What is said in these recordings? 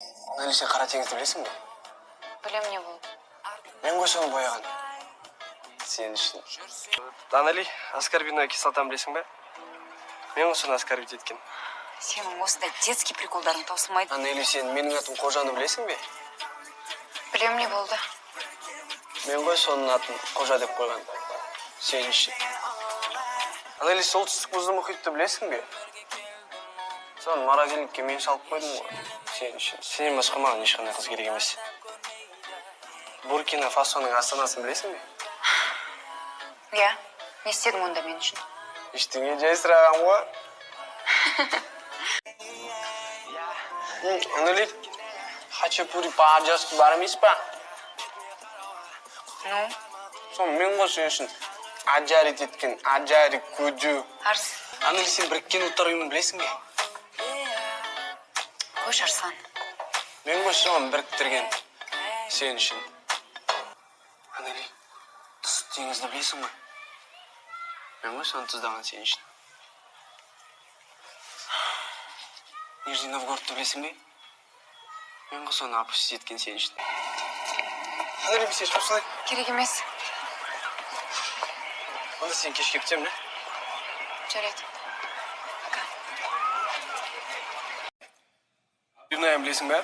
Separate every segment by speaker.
Speaker 1: Анели, сен Қара теңізді білесің бе?
Speaker 2: Білем, не болды?
Speaker 1: Мен ғой соны бояған. Сен үшін. Анели, аскорбиновая кислотаны білесің бе? Мен ғой соны оскорбить еткен.
Speaker 2: Сенің осындай детский приколдарың таусылмайды.
Speaker 1: Анели, сен «Менің атым Қожаны» білесің бе?
Speaker 2: Білем, не болды?
Speaker 1: Мен ғой соның атын Қожа деп қойған. Сен үшін. Анели, Солтүстік мұзды мұхитты білесің бе? Соны морозильникке мен салып қойдым ғой. Сен үшін. Сенен басқа маған ешқандай қыз керек емес. Буркина Фасоның астанасын білесің бе?
Speaker 2: Иә, не істедің онда мен үшін?
Speaker 1: Ештеңе, жай сұрағам ғой. Анели, хачапури по-аджарски бар емес па?
Speaker 2: Ну?
Speaker 1: Соны мен ғой сен үшін аджарить еткен, аджари куджу.
Speaker 2: Арс.
Speaker 1: Анели, сен Біріккен Ұлттар Ұйымын білесің бе?
Speaker 2: Қойшы, Арслан.
Speaker 1: Мен ғой соны біріктірген сен үшін. Анели, тұз теңізді білесің ғой? Мен ғой соны тұздаған сен үшін. Нижний Новгородты білесің бе? Мен ғой соны опустить еткен сен үшін. Анели, мен сені шығарып салайын.
Speaker 2: Керек емес.
Speaker 1: Онда сені кешке күтемін, не?
Speaker 2: Жарайды, пока.
Speaker 1: Пивная білесің бе?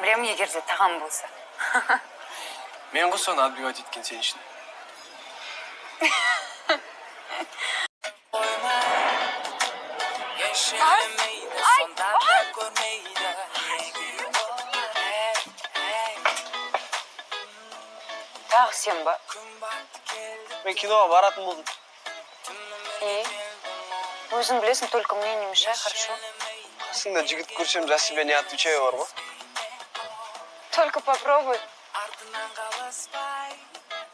Speaker 2: Білемін, егер де тағам болса.
Speaker 1: Мен ғой соны отбивать еткен сен үшін.
Speaker 3: Ешелемейді, сонда да көрмейді неге олар?
Speaker 2: Тағы сен ба?
Speaker 3: Күн батты, келді.
Speaker 1: Мен киноға баратын болдым.
Speaker 2: И өзің білесің, только мне не мешай, хорошо?
Speaker 1: Қасыңда жігіт көрсем, за себя не отвечаю бар ғой.
Speaker 2: Только попробуй.
Speaker 3: Артынан қалыспай.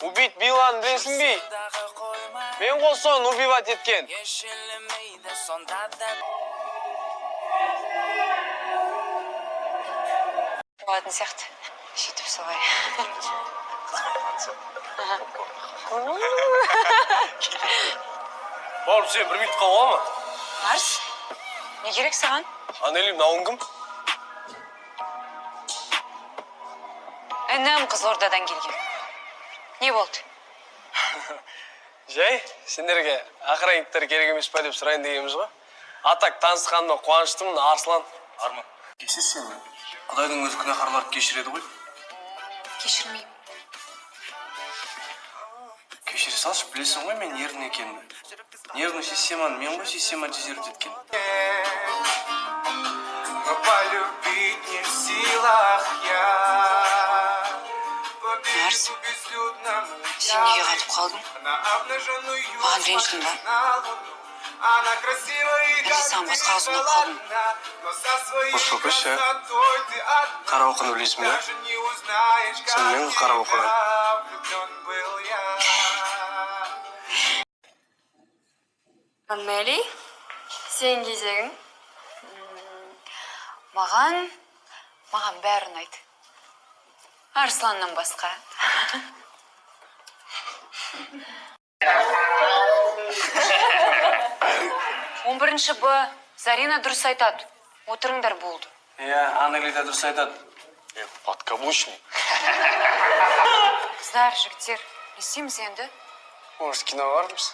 Speaker 1: «Убить Билланы» білесің бе?
Speaker 3: Дағы қоймай.
Speaker 1: Мен ғой соны убивать еткен.
Speaker 3: Ешелемейді, сонда да.
Speaker 2: Болатын сияқты, сөйтіп солай.
Speaker 1: Бауырым, сен бір минутқа бола ма?
Speaker 2: Арс, не керек саған?
Speaker 1: Анели, мынауың кім?
Speaker 2: Інім, Қызылордадан келген. Не болды?
Speaker 1: Жай, сендерге охранниктер керек емес па деп сұрайын дегенбіз ғой. А так, танысқаныма қуаныштымын. Арслан. Арман. Кешір сені. Құдайдың өзі күнәһарларды кешіреді ғой.
Speaker 2: Кешірмеймін.
Speaker 1: Кешіре салшы, білесің ғой мен нервный екенімді. Нервный системаны мен ғой систематизировать еткен.
Speaker 4: Но полюбить не в силах я. По
Speaker 2: Арс,
Speaker 4: берегу безлюдному
Speaker 2: сен неге қатып қалдың?
Speaker 4: на обнаженную
Speaker 2: Маған ренжідің ба?
Speaker 4: на луну. Она красивая и
Speaker 2: Әлде саған басқа қыз ұнап қалды ма?
Speaker 4: но со своей
Speaker 1: Успокойся.
Speaker 4: красотой ты одна.
Speaker 1: Қараокыны білесің бе?
Speaker 4: Даже не узнаешь, как
Speaker 1: Сен мен ғой қараоке.
Speaker 4: тебя влюблен был я.
Speaker 5: Анели, сенің кезегің.
Speaker 2: Маған бәрі ұнайды Арсланнан басқа. 11-Б, Зарина дұрыс айтады, отырыңдар, болды.
Speaker 1: Иә, Анели да дұрыс айтады. Подкаблучник.
Speaker 2: Қыздар, жігіттер, не істейміз енді?
Speaker 1: Может, киноға барамыз?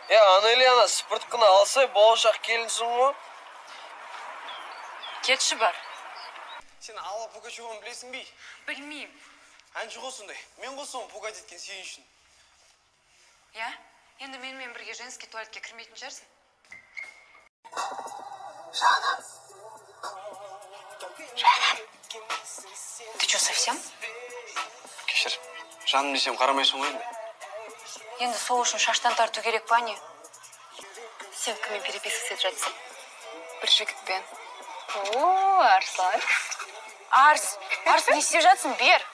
Speaker 1: Е, Анели, ана сыпыртқыны алсай, болашақ келінсің ғой.
Speaker 2: Кетші, бар.
Speaker 1: Сен Алла Пугачеваны білесің бе?
Speaker 2: Білмеймін.
Speaker 1: Әнші ғой сондай. Мен ғой соны пугать еткен сен үшін.
Speaker 2: Иә, енді менімен бірге женский туалетке кірмейтін шығарсың.
Speaker 1: Жаным. Жаным.
Speaker 2: Ты че, совсем?
Speaker 1: Кешір. Жаным десем, қарамайсың ғой енді.
Speaker 2: Енді сол үшін шаштан тарту керек па, не?
Speaker 5: Сен кіммен переписываться етіп жатсың?
Speaker 2: Бір жігітпен.
Speaker 5: О, Арслан.
Speaker 2: Арс, Арс, не істеп жатсың? Бер,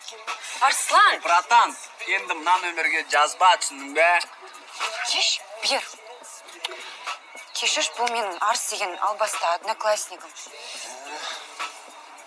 Speaker 2: Арслан.
Speaker 6: Братан, енді мына нөмерге жазба, түсіндің бе?
Speaker 2: Кеш, бер. Кешірші, бұл менің Арс деген албасты однокласснигім.